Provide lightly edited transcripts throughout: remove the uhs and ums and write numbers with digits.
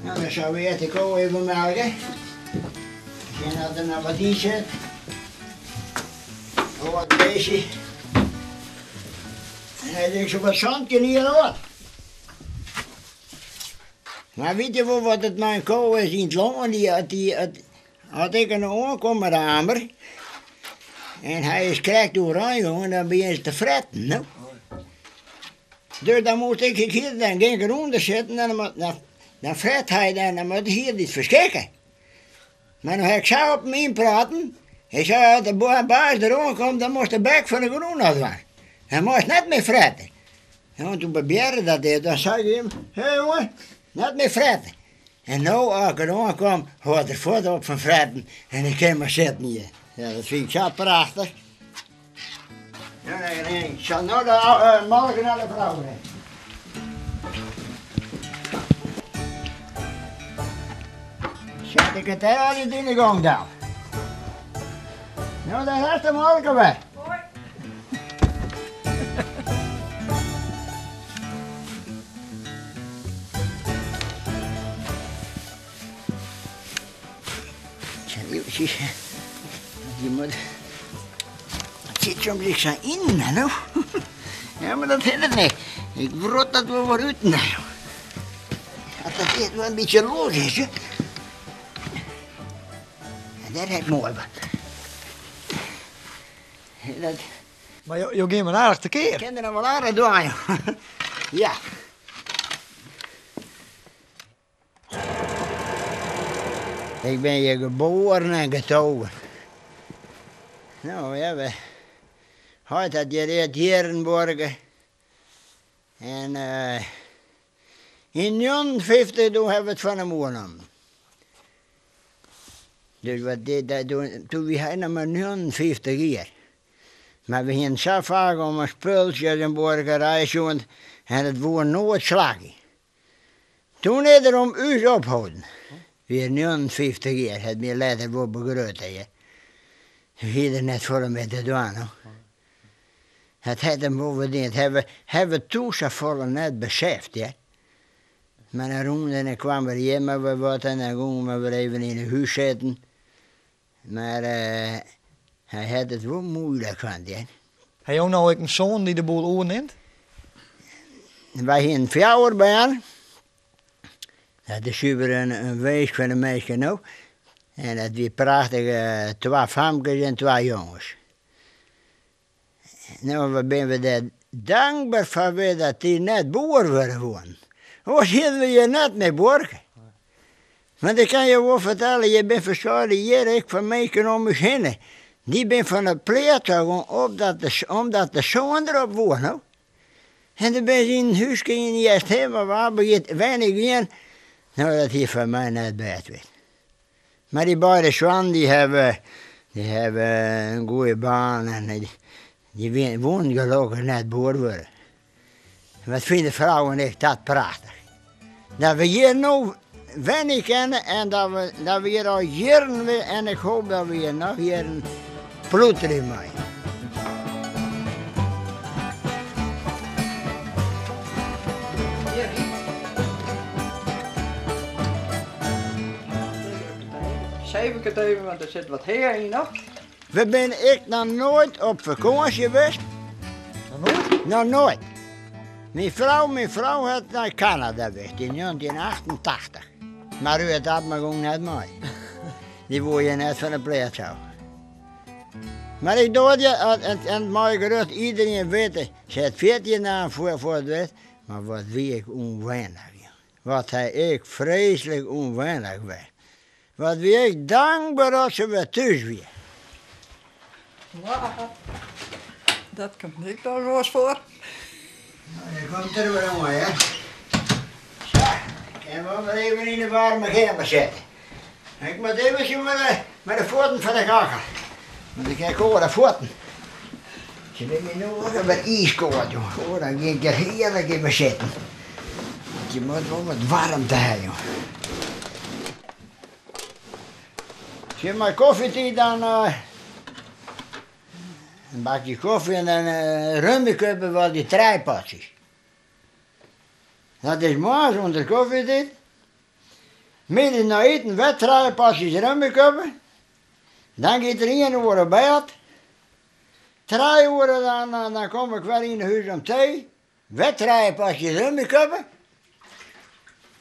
Nou, dan sille we earst de ko even melke. Sjen oft der noch wat yn sit. Âld beestje. En hy is ek wat 17 jier âld. Mar witte je wol wat it mei in ko is yn it lân? Dy, dy, as ik in oankom mei de amer en hy is krekt oerein jongen, dan begjint se te fretten, no. Dus dan moast ik hier dan gean ik derûnder sitten en dan, dan, dan fret hy en dan moat hy dit ferskikke. Mar no ha ik sa op him ynpraten, hy sei as de baas deroan komt dan moatst de bek fan de grûn ôf dwaan. Dan moatst net mear frette. En toen probearre dat is, dan sei ik him, hé jonge, net mear frette. En no as ik deroan kom, hâldt er fuort op fan fretten en ik kin mar sitten hjir. Ja, dat fyn ik sa prachtich. Nee, nee, nee, ik sil no de molke nei de frou bringe. Set ik it dêr altyd yn de gong del. No, dêr hast de molke wer. Hoi. Je moet... Het zit soms ik zo in, nou. Ja, maar dat vind ik niet. Ik wrot dat wel wat uit, nou. Dat dat echt wel een beetje los is, hè. En dat is mooi. Dat... Mar jo, jo gean mar aardich tekear. Ik kin der noch wol aardich dwaan, joh. Ja. Ik bin hjir geboren en getogen. No ja, we heit hat hjir earst jierren buorke. En yn 59 doe hawwe we it fan him oernommen. Dus wat dit, dat, doe wie hy noch mar 59 jier. Mar we hienen sa faak om in spultsje as in buorkerij sjoen en it woe noait slagje. Toen is er om ús opholden. Wie er 59 jier, hat my letter wol begrutte. Hear. Toen hie er net folle mear te dwaan. Hoor. Het hat him wol wat dien. Het hawwe we toen safolle net beseft. Hear. Mar dan rûn en dan kwam er hjir mar wer wat en dan gongen we wer even yn 'e hús sitten. Mar hy hat it wol moeilik hân, hear. Ha jo no ek in soan dy't de boel oernimt? Wy hienen fjouwer bern. Dat is suver in winsk fan de minsken no. En dat wie prachtich, twa famkes en twa jonges. No, wa binne we dêr dankber foar wer dat dy net boer wurde woenen. Oars hienen we hjir net mear buorke. Want ik kan je wol fertelle, hjir binne ferskate hjir ek fan minsken om ús hinne. Dy binne fan de pleats ôf gong opdat de, omdat de soan derop woe, no. En der binne se yn in húske yn Easthim of Abbegea wenje gien. No, dat hie foar my net bêst west. Mar dy beide soannen dy hawwe dy hawwe in goeie baan en dy woenen gelokkich net boer wurde. Wat fine de frou en ik dat prachtich. Dat we hjir no wenje kinne en dat we dat we hjir al jierren wenje en ik hoop dat we hjir noch jierren ploeterje meie. Zeef ik it even, want der sit wat hea yn noch. We binne ek noch noait op fakânsje west. Noch noait? Noch noait. Myn frou, myn frou hat nei Kanada west yn 1988. Mar Ruurd Abma gong net mei. Dy woe hjir net fan de pleats ôf. Mar ik doar je, en it mei gerust iederien witte, se hat 14 dagen foar fuort west, mar wat wie ik ûnwennich. Wat ha ik freeslik ûnwennich west. Wat wie ik dankber dat se wer thús wie. Dat komt ek noch wolris foar. No, dêr komt er wer oan, hear. Sa, kin wol wer even yn de waarme keamer sitte. Ik moat eventsje mei de fuotten foar de kachel. Want ik ha kâlde fuotten. Se binne my no ek wer iiskâld, jong. Oh, dan gean ik der hearlik even sitten. Want je moat wol wat waarmte ha, jong. Tsjin mei kofjetiid dan. In bakje kofje en dan rummikup wol dy trije potsjes. Dat is moarns ûnder kofjetiid. Middeis nei iten wer trije potsjes rummikup. Dan giet er ien oere op bêd. Trije oere dan, dan kom ik wer yn 'e hûs om tee. Wer trije potsjes rummikup.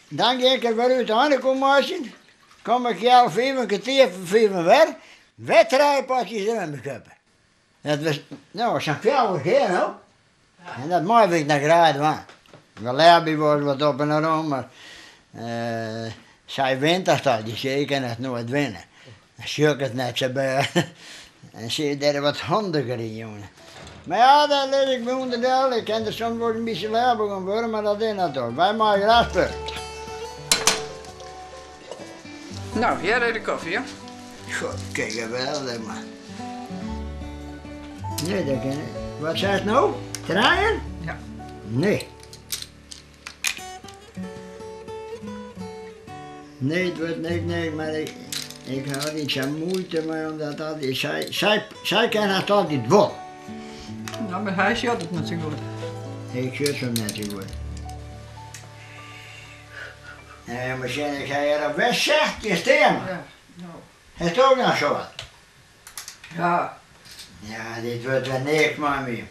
Dan gean ik er wer út ein meitsjen. Kom ik heal fiven, kertier foar fiven wer. Wer trije potsjes rummikup. Dat was no sa'n fjouwer kear no. En dat mei ik noch graach dwaan. We lêbje wolris wat op en rûn, mar sy wint dat altyd. Ik kin dat noait winne. Dan sjoch ik it net sa bêst. En sy is dêr wat handiger yn, jonge. Mar ja, dêr lis ik my ûnder del. Ik kin der soms wol in bytsje lêbich om wurde, mar dat is net oars. Wy meie graach spulje. No, hjir is de kofje, ja. God, kijk geweldich, man. Nee, dat kin ik. Wat seist no? Trijen? Ja. Nee. Nee, it wurdt niks, nee, mar ik, ik ha altyd sa'n muoite mei omdat altyd, sy, sy, sy kin hast altyd wol. No, mar hy sjocht it net sa goed. Ik sjoch him net sa goed. Nee, mar sjen, ik ha hjir al best 16 stean. Ja, no. Hast ook noch sa wat? Ja. Ja, dit wurdt wer niks mei my.